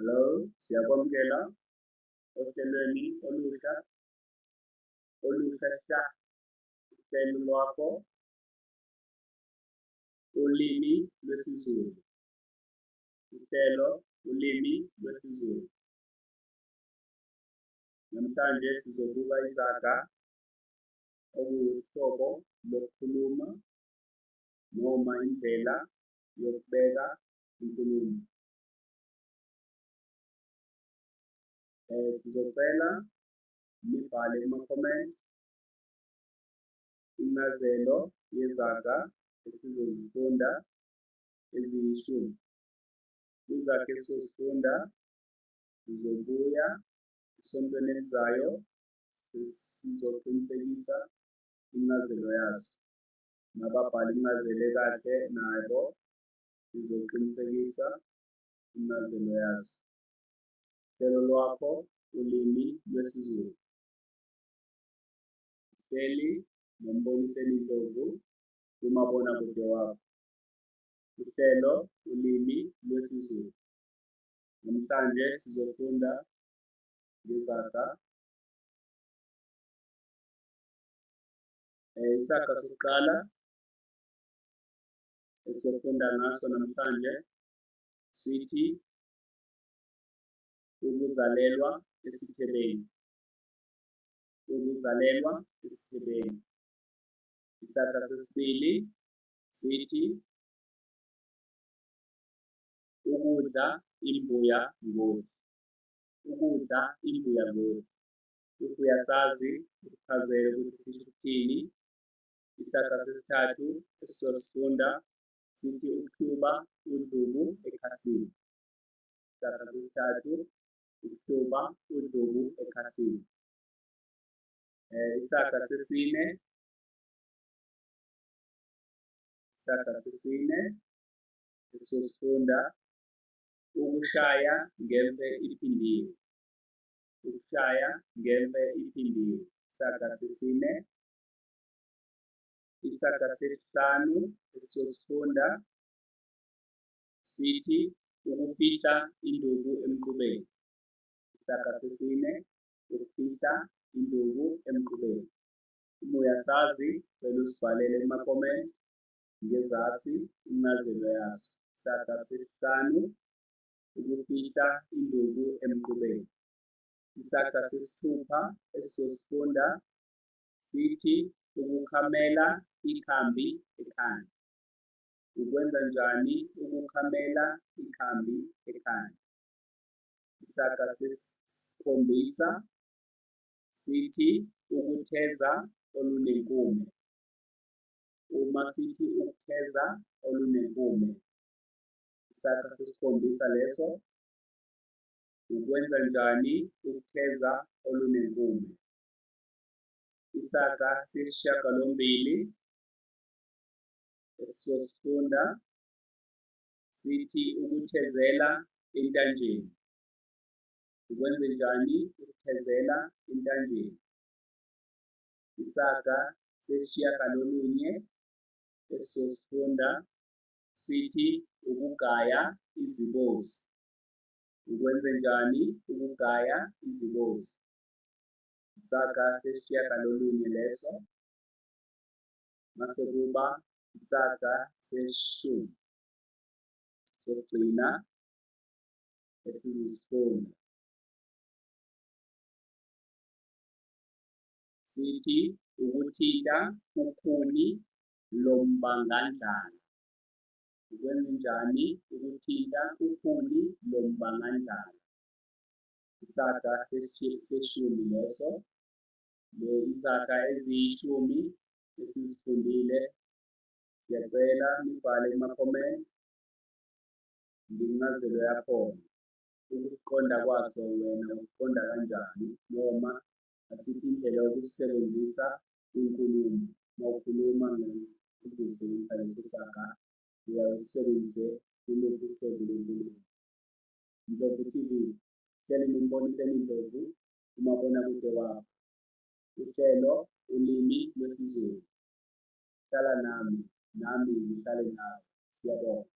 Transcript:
Hello, siyakwamukela ohlelweni olusha, olusha sha, uhlelo lwakho, ulimi lwesiZulu. Uhlelo ulimi lwesiZulu. Namhlanje sizobuka izaga okuwuhlobo lokukhuluma noma indlela yokubeka inkulumo. Sizocela nibhale kuma-comment incazelo yezaga esizozifunda eziyishumi. Izaga esizozifunda sizobuya esontweni elizayo sizoqinisekisa incazelo yazo. Nababhala incazelo ekahle nabo sizoqinisekisa incazelo yazo. Uhlelo lwakho ulimi lwesiZulu. Uhleli noMboniseni Ndlovu kumabonakude wakho. Uhlelo ulimi lwesiZulu. Namhlanje sizofunda ngezaga. Isaga sokuqala esizofunda ngaso namhlanje sithi ukuzalelwa esithebeni. Ukuzalelwa esithebeni. Isaga sesibili sithi ukudla imbuya ngothi. Ukudla imbuya ngothi. If uyasazi usichazele ukuthi sisho ukuthini. Isaga sesithathu esizosifunda sithi ukuhluba udlubu ekhasini. Isaga sesithathu ukuhluba udlubu ekhasini. Isaga sesine, isaga sesine esizosifunda ukushaya ngemfe iphindiwe. Ukushaya ngemfe iphindiwe. Isaga sesine. Isaga sesihlanu esizosifunda sithi ukufihla induku emqubeni. Isaga sesine ukufihla induku emqubeni. Uma uyasazi cela usibhalele kuma-comment ngezasi incazelo yaso. Isaga sesihlanu ukufihla induku emqubeni. Isaga sesithupha esizosifunda sithi ukukhamela ikhambi ekhanda. Ukwenza njani ukukhamela ikhambi ekhanda? Isaga sesikhombisa sithi ukutheza olunenkume. Uma sithi ukutheza olunenkume, isaga sesikhombisa leso. Ukwenza njani ukutheza olunenkume? Isaga sesishiyagalombili esizosifunda sithi ukuthezela entanjeni. Ukwenzenjani ukuthezela entanjeni? Isaga sesishiyagalolunye esizosifunda sithi ukugaya izibozi. Ukwenzenjani ukugaya izibozi? Isaga sesishiyagalolunye leso. Mase kuba isaga seshumi sokugcina esizosifunda sithi ukuthinta ukhuni lombangandlala. Ukwenzenjani ukuthinta ukhuni lombangandlala? Isaga seshumi leso. Le izaga eziyishumi esizifundile. Siyacela nibhale kuma-comment ngencazelo yakhona. Ukuqonda kwaso wena ukuqonda kanjani noma asithi indlela yokusebenzisa inkulumo. Uma ukhuluma uzosebenzisa leso saga uyaye usisebenzise kuluphi uhlobo lwenkulumo. Ndlovu TV, hleli noMboniseni Ndlovu kumabonakude wakho. Uhlelo ulimi lwesiZulu. Hlala nami, nami ngihlale nawe. Siyabonga.